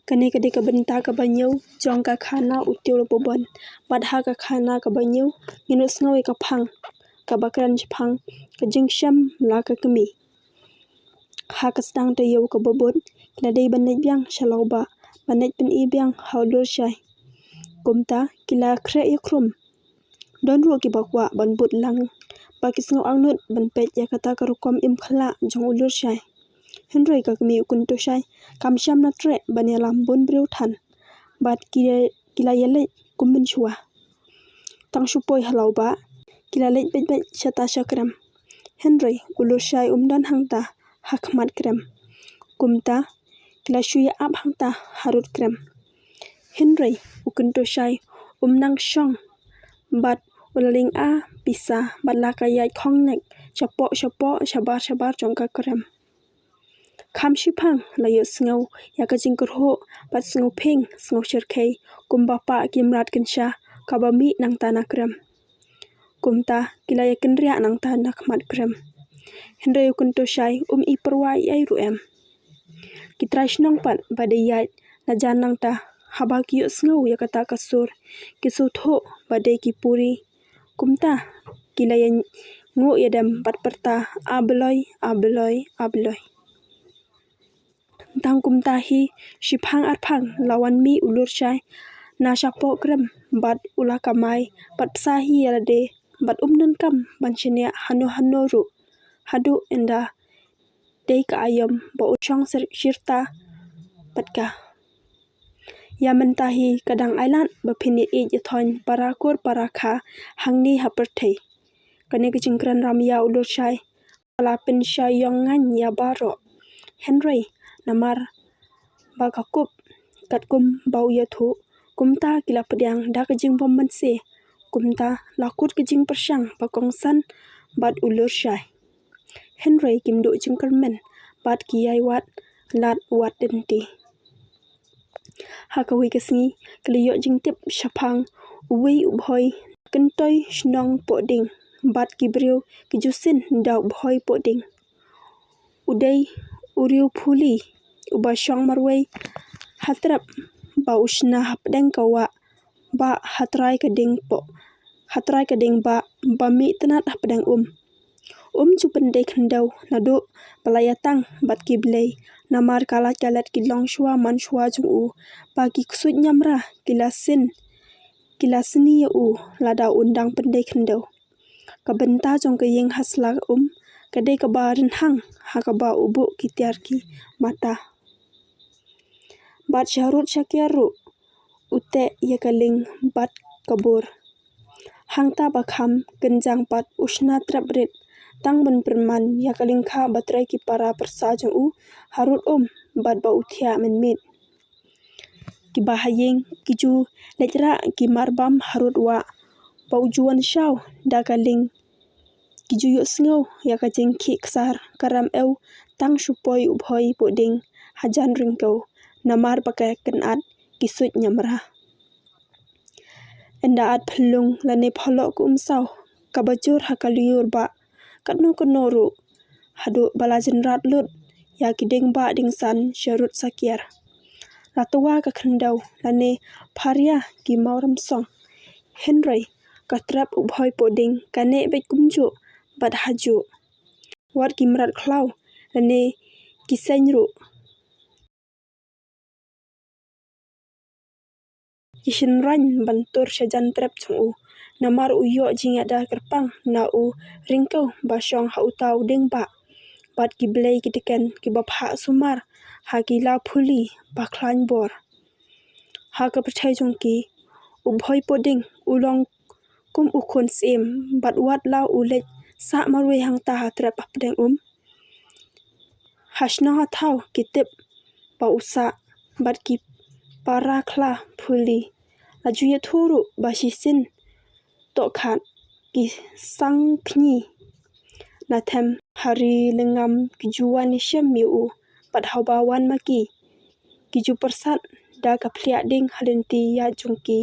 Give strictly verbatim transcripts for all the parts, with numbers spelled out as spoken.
Kane ka dei ka bynta kaba hynñiew jong ka khana u Tiew Lapubon. Bad ha ka khana kaba hynñiew ngin ïohsngew ïa ka phang kaba kren shaphang ka jingshem la ka kmie. Ha ka sdang taïew kaba bud ki la dei ban leit biang sha Lawbah, ban leit pyni biang ha u Lurshai. Kumta ki la khreh ïa khrum. Don ruh kiba kwah ban bud lang ba ki sngew angnud ban peit ïa kata ka rukom im khlah jong u Lurshai. Hynrei ka kmie u Kyntoshai kam shym la treh ban ïalam bun briew than. Bad ki, ki la ïaleit kum mynshuwa. Tang shu poi ha Lawbah ki la leit beit beit shata sha krem. Hynrei u Lurshai um don hangta ha khmat krem. Kumta ki la shu ïa ap hangta harud krem. Hynrei u Kyntoshai um nang shong bad u la lynga pisa bad la ka ïaid khongnek shapoh shapoh shabar shabar jong ka krem. Kham shiphang la ïohsngew ïa ka jingkyrhuh bad sngew phing sngew shyrkhei kumba pah ki mrad kynsha kaba mih nangta na krem. Kumta ki la ïa kynriah nangta na khmat krem. Hynrei u Kyntoshai um i pyrwa ei ei ruh em. Ki trai shnong pat ba dei ïaid na jan nangta haba ki ïohsngew ïa kata ka sur ki sngewthuh ba dei ki puri. Kumta ki la ïa nguh ïa dem bad pyrta, "A Blei, a Blei, a Blei." Tang kumta hi shiphang arphang la wan mih u Lurshai na shapoh krem bad u la kamai bad psa hi ïa lade bad um donkam ban shaniah hano hano ruh. Haduh ynda dei ka aïom ba u shong sir-, shirta bad ka. Ïa mynta hi ka dang ailad ba phin ïa ïeit ïa thoiñ para kur para kha hangne ha pyrthei. Kane ka jingkren ram ïa u Lurshai ka la pynshai ïong ngan ïa baroh. Hynrei namar ba ka kup katkum ba u ïathuh, kumta ki la pdiang da ka jingbym mynsiem. Kumta la kut ka jingpyrshang ba kongsan bad u Lurshai. Hynrei kim duh jingkyrmen bad ki ïai wad lad wad lynti. Ha kawei ka sngi ki la ïoh jingtip shaphang uwei u bhoi kyntoi shnong Pohding bad ki briew ki ju sien da u bhoi Pohding. U dei u riew phuli uba shong marwei ha trep ba u shna hapdeng ka wah ba ha trai ka dieng poh, ha trai ka dieng ba, ba mih tnat hapdeng um. Um ju pyndei khyndew naduh ba la ïatang bad ki blei namar ka lait ka let ki longshuwa manshuwa jong u ba ki ksuid ñiamra ki la sien, ki la sni ïa u lada un dang pyndei khyndew. Ka bynta jong ka ïing ha sla um ka dei kaba rynhang ha kaba u buh ki tiar ki mata. Bad sharud shakiar ruh u teh ïa ka lieng bad ka bor. Hangta ba kham kynjang pat u shna trep rit tang ban pynman ïa ka lyngkha ba trei ki para pyrsa jong u harud um bad ba u thiah mynmiet. Kiba ha ïing ki ju leit rah ki marbam harud wah ba u ju wan shaw da ka lieng. Ki ju ïohsngew ïa ka jingkhih ksar ka ram ew tang shu poi u bhoi Pohding hajan ryngkew namar ba ka kynad ki suit ñiamra. Ynda at phyllung lane phaloh ka umsaw kaba jur ha ka lyiur bah katno katno ruh haduh ba la jynrat lut ïa ki dieng bah dieng san sharud shakiar. La twa ka khyndew lane pharia ki maw ramsong. Hynrei ka trep u bhoi Pohding ka neh beit kumjuh bad hajuh. Wat ki mrad khlaw lane ki seng ruh ki shynraiñ ban tur shajan trep jong u namar u ïoh jingïada kyrpang na u ryngkew ba shong ha uta u dieng bah bad ki blei ki dken kiba phah sumar ha ki la phuli ba khlaiñ bor. Ha ka pyrthei jong ki u bhoi Pohding u long kum u khun syiem bad wat la u leit sah marwei hangta ha trep hapdeng um. Ha shnong ha thaw ki tip ba u sah bad ki para khla phuli. La ju ïathuh ruh ba shisien tohkhat ki sang kñi la them ha ri lyngngam ki ju wan ïashem ïa u bad haba wan ma ki ki ju pyrsad da ka phliah dieng ha lynti ïa jong ki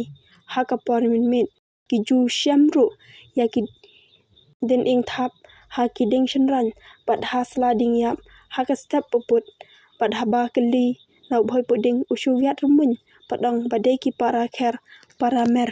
ha ka por mynmiet. Ki ju shem ruh ïa ki dien ing thap ha ki dieng shynraiñ bad ha sla dieng ïap ha ka step pyput bad haba kylli la u Bhoi Puding u shu wiat rmuin pat ong ba dei ki para kher, para mer.